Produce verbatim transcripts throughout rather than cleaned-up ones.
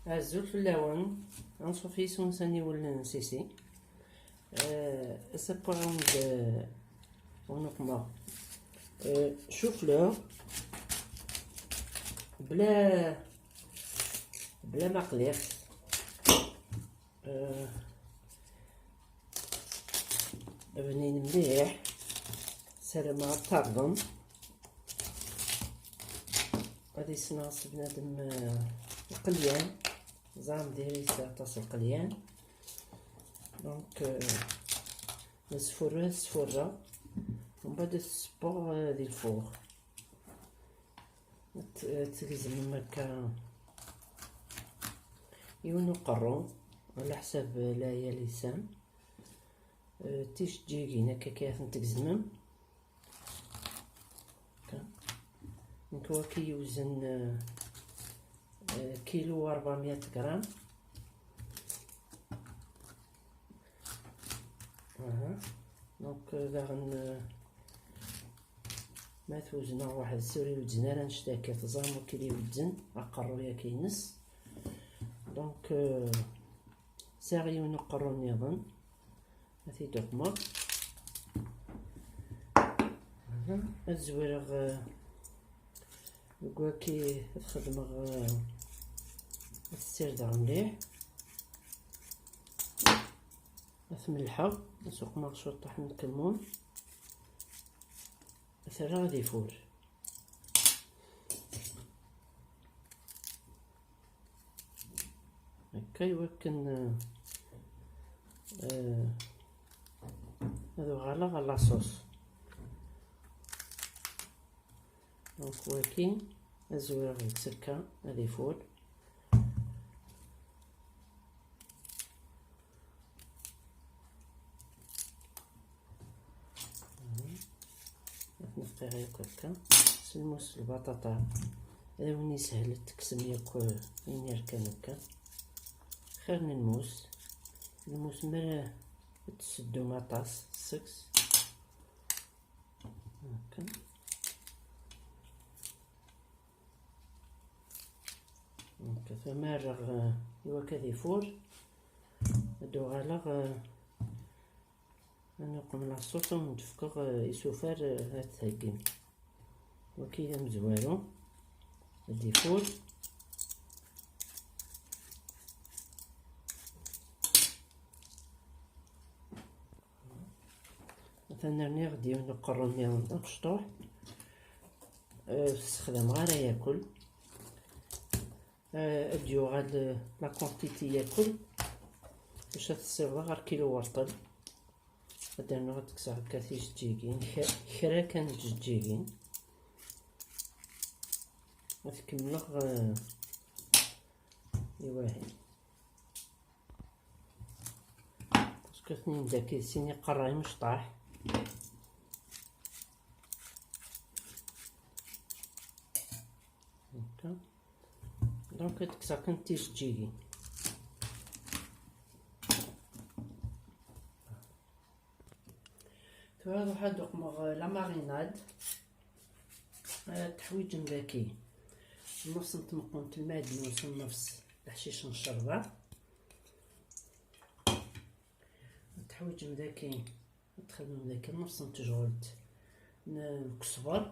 Azul fell-awen. Anṣuf yis-wen sani wullen sisi. Euh, ass-a wwiɣ-awen-d, euh, unuqma. Euh, chou-fleur. Bla, bla ma qliɣ. Euh, bnin mliḥ. Ssarameɣ ad terḍem. Ad yessenɣes bnadem, euh, lqelyan. Ẓram diri aṭas lqelyan. Donc, euh, nesfurra, nesfurra. Mbeɛd ad t-ssewweɣ, euh, di lfur. Ad t-, ad tgezmem akka yiwen uqerru, ɛla ḥsab lɛyal yesɛam. Euh, tijeǧǧigin akka kan ad tent-tgezmem. Akka. Nekk waki yewzen, euh, euh, kilu u ṛebɛemya gram. Aha. Donc, euh, daɣen, euh, ma twezneɣ waḥed-s ur iwezzen ara annect-a akka, teẓram waki d iwezzen, aqerru-yaki ines. Donc, euh, sɛiɣ yiwen uqerru nniḍen. Ad t-id-uqmeɣ. Aha, ad zwireɣ, eh, deg waki ad xedmeɣ, eh, ad t-ssirdeɣ mliḥ. Ad t-mellḥeɣ, ad s-uqmeɣ ciṭṭaḥ n lkemmun. Ad t-rreɣ ad ifur. Akka i wakken, eh, eh, ad uɣaleɣ ɣer la sauce. Donc, waki, ad zwireɣ deg-s akka, ad ifur. Ad t-nefqiɣ yakk akka. S lmus, lbaṭaṭa, d ayen yeshel, ad tekksem yakk ayen yerkan akka. Xir n lmus. Lmus mi ara d-tesseddum aṭas seg-s. Akka. Akka, tura ma rreɣ, eh, i wakka ad ifur, ad d-uɣaleɣ, eh, ad nuqem la sauce, ad wen-d-fkeɣ, eh, isufar, eh, ad t-theggim. Waki d amezwaru, ad d-ifur. Atan rniɣ-d yiwen uqerru nniḍen d amecṭuḥ. Eh, ur t-ssexdameɣ ara yakk. Eh, ad d-yuɣal, eh, la quantité yakk. Bac ad t-ssiwḍeɣ ɣer kilu werṭel. Ad d-rnuɣ ad d-kkseɣ akka tijeǧǧigin, kra, kra kan n tjeǧǧigin. Ad t-kemmleɣ, eh, i wahi. Parce que tnin daki sin iqerra imecṭaḥ. Akka. Donc, ad kkseɣ kan tijeǧǧigin. Tura ad ruḥeɣ ad uqmeɣ la marinade. Eh, teḥwiǧem daki nnefs n tmeqqunt n lmaɛdnus, nnefs leḥcic n ccerba. Teḥwiǧem daki, txedmem daki nnefs n tejɣelt n lkesber.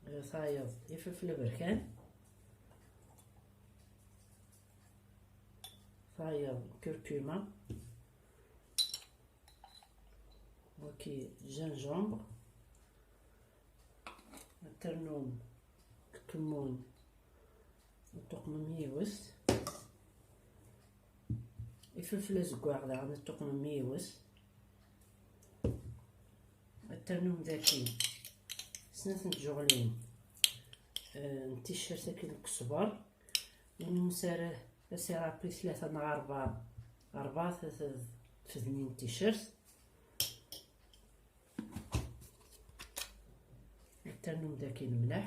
Eh, tayeḍ iflfel aberkan. Tayeḍ curcuma. Waki gingembre. Ad ternum tkemmum, ad tuqmem yiwet. Ifelfel azeggaɣ daɣen ad tuqmem yiwet. Ad ternum daki snat n tjuɣlin, eh, n ticcert akken n ṣṣber. Ur nemmut ara asirapi tlata neɣ rebɛa, rebɛa tfednin n ticcert. Ad ternum daki lemleḥ.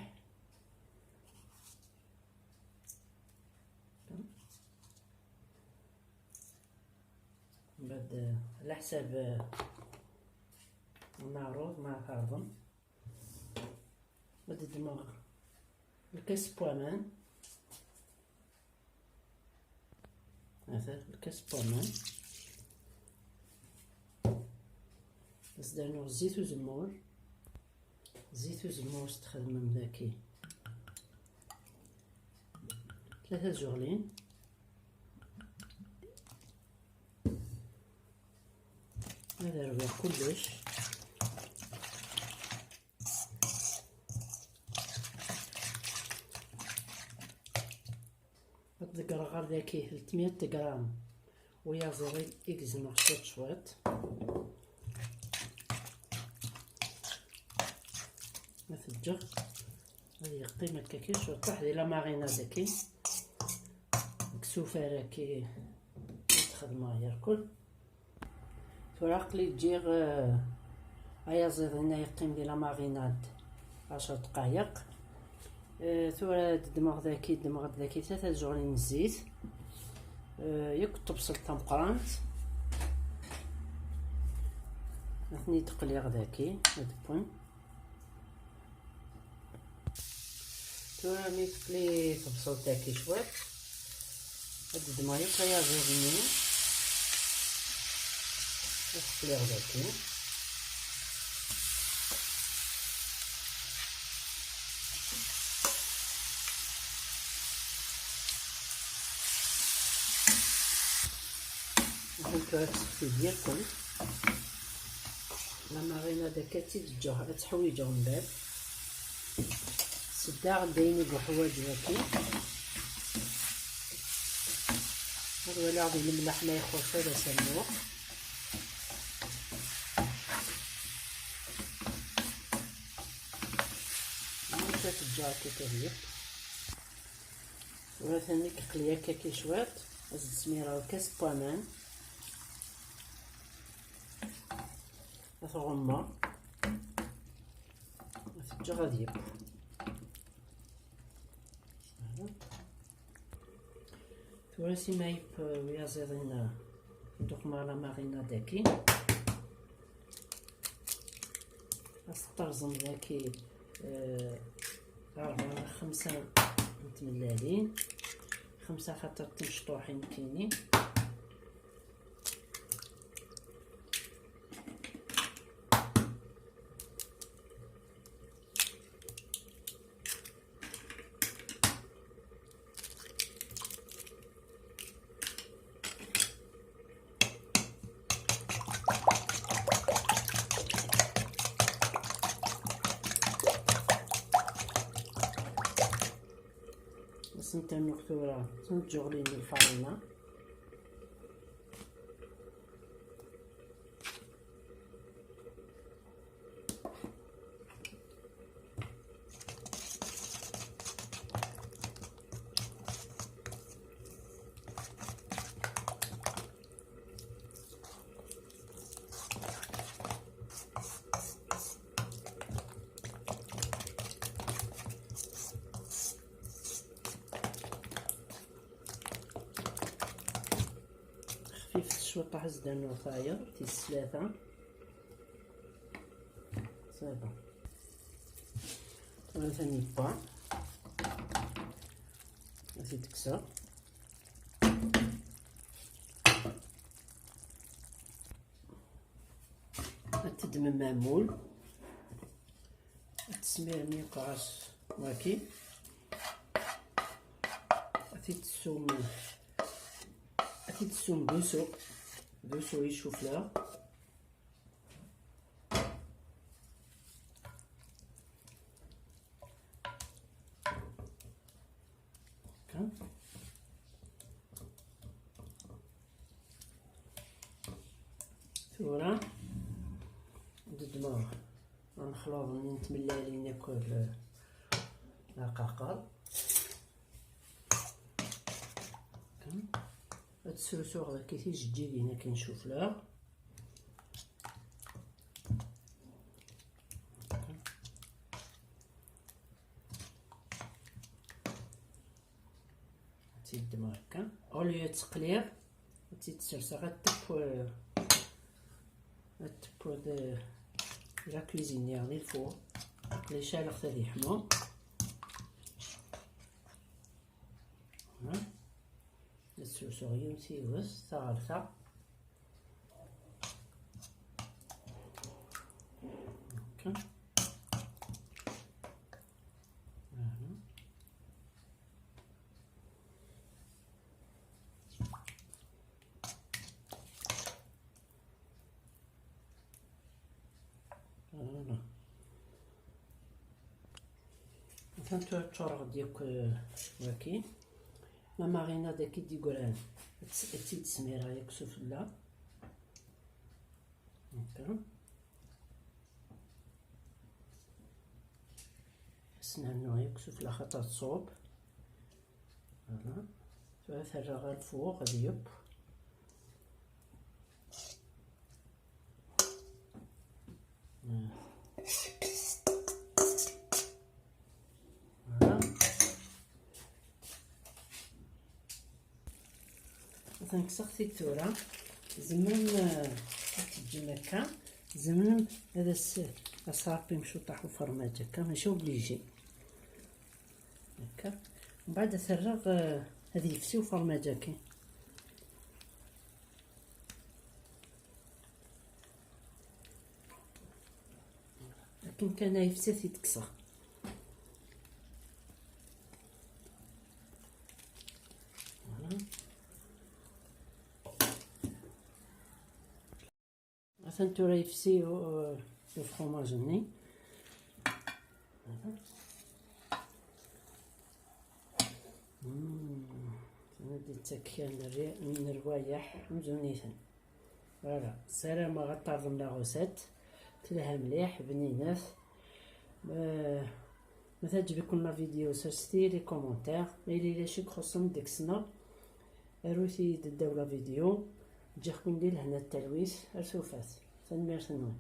Mbeɛd, eh, ɛla ḥsab, eh, aneɛruḍ ma tɛerḍem. Ad ddmeɣ lkas n waman. Ata lkas n waman. As-d-rnuɣ zzit uzemmur. Zzit uzemmur s-txedmem daki tlata zuɣlin. Ad rwiɣ kullec. Ad ḍeggreɣ ɣer daki tletmya gram wiyaziḍ i gezmeɣ cwiṭ cwiṭ. Ma t-ǧǧeɣ ad yeqqim akka kan cwiṭ, di la marinade-agi, deg isufar-agi i t-xedmeɣ yerkul. Tura aql-i ǧǧiɣ, eh, ayaziḍ-inna yeqqim di la marinade ɛecra dqayeq. Eh, tura ddmeɣ daki, ddmeɣ-d daki tlata zuɣlin n zzit. Eh, yakk tebṣelt tameqqrant. Ad ten-id-qliɣ daki, ad wwen. Tura mi teqli tebṣelt-agi cwiṭ, ad d-ddmeɣ yakk ayaziḍ-nni, ad t-qliɣ daki. Tura ad tessexti diri-ken. La marinade akka ad tt-id-ǧǧeɣ, ad tt-ḥwiǧeɣ mbeɛd. Seddaɣ-d ayen i yuḥwaǧ waki. Ad waliɣ di lemleḥ ma ixuṣṣ ad as-rnuɣ. Amek ad t-ǧǧeɣ akka kan. Tura tani yeqli akka kan cwiṭ, ad s-d-smireɣ lkas n waman. Ad t-ɣummeɣ. Ad t-ǧǧeɣ ad yeww. Tura si ma yeww uyaziḍ-inna, ad d-uqmeɣ la marinade-agi. Ad teṭṭerẓem daki, eh, rebɛa neɣ xemsa n tmellalin, xemsa xaṭer timecṭuḥin nekkini. Ad sent-rnuɣ tura tnejjuɣlin n lfarina. Xfifet cwiṭ, ḥaz-d rnuɣ tayeḍ, tis tlata. Ça va. Tura tani yewwa. Ad t-id-kkseɣ. Ad teddmem amul. Ad tesmirem yakk ɣas waki. Ad t-id-tessum, ad t-id-tessum d usu, d usu i chou-fleur. Kan. Tura, ddmeɣ amexluḍ-nni n tmellalin akked lqaqer. Kan. Ad srusuɣ daki tijeǧǧigin akken chou-fleur. Ad tt-id-ddmeɣ akka. Au lieu ad tt-qliɣ, ad tt-id-serseɣ, ad teww, ad teww d la cuisinière di lfur. Aql-i cɛleɣ-t ad yeḥmu. Ha? Ad Susuɣ yiwet yiwet, ta ɣer ta. Akka. Aha. Voilà. Atan tura ččureɣ-d yakk, eh, waki. La marinade i d-yeggran, ad tt-, ad tt-id-smireɣ yakk sufella. Akka. Ad s-nernu yakk sufella xaṭer tṣub. Voilà. Tura terra ɣer lfuɣ ad yeww. Voilà. Atan kkseɣ-t-id tura. Tzemrem, eh, ad teǧǧem akka. Tzemrem ad as-, as-tɛeṭṭim ciṭṭaḥ ufermaj akka, mačči obligé. Akka. Mbeɛd ad t-rreɣ, eh, ad yefsi ufermaj-agi. Akken kan ad yefsi ad t-id-kkseɣ. Voilà. Atan tura yefsi, uh, lefromaj-nni. Mm. Ad d-yettak kra n rri-, n rwayeḥ amzun-iten. Voilà, ssarameɣ ad terẓem la recette. Telha mliḥ, bninet. Ma, ma teɛǧeb-iken la vidéo, serset-iyi les commentaires. Ma yella ulac i ixuṣṣen deg-sneɣ, arut-iyi-d ddaw la vidéo. Ǧǧiɣ-ken di lehna d talwit. Ar tufat. Tanemmirt-nwen.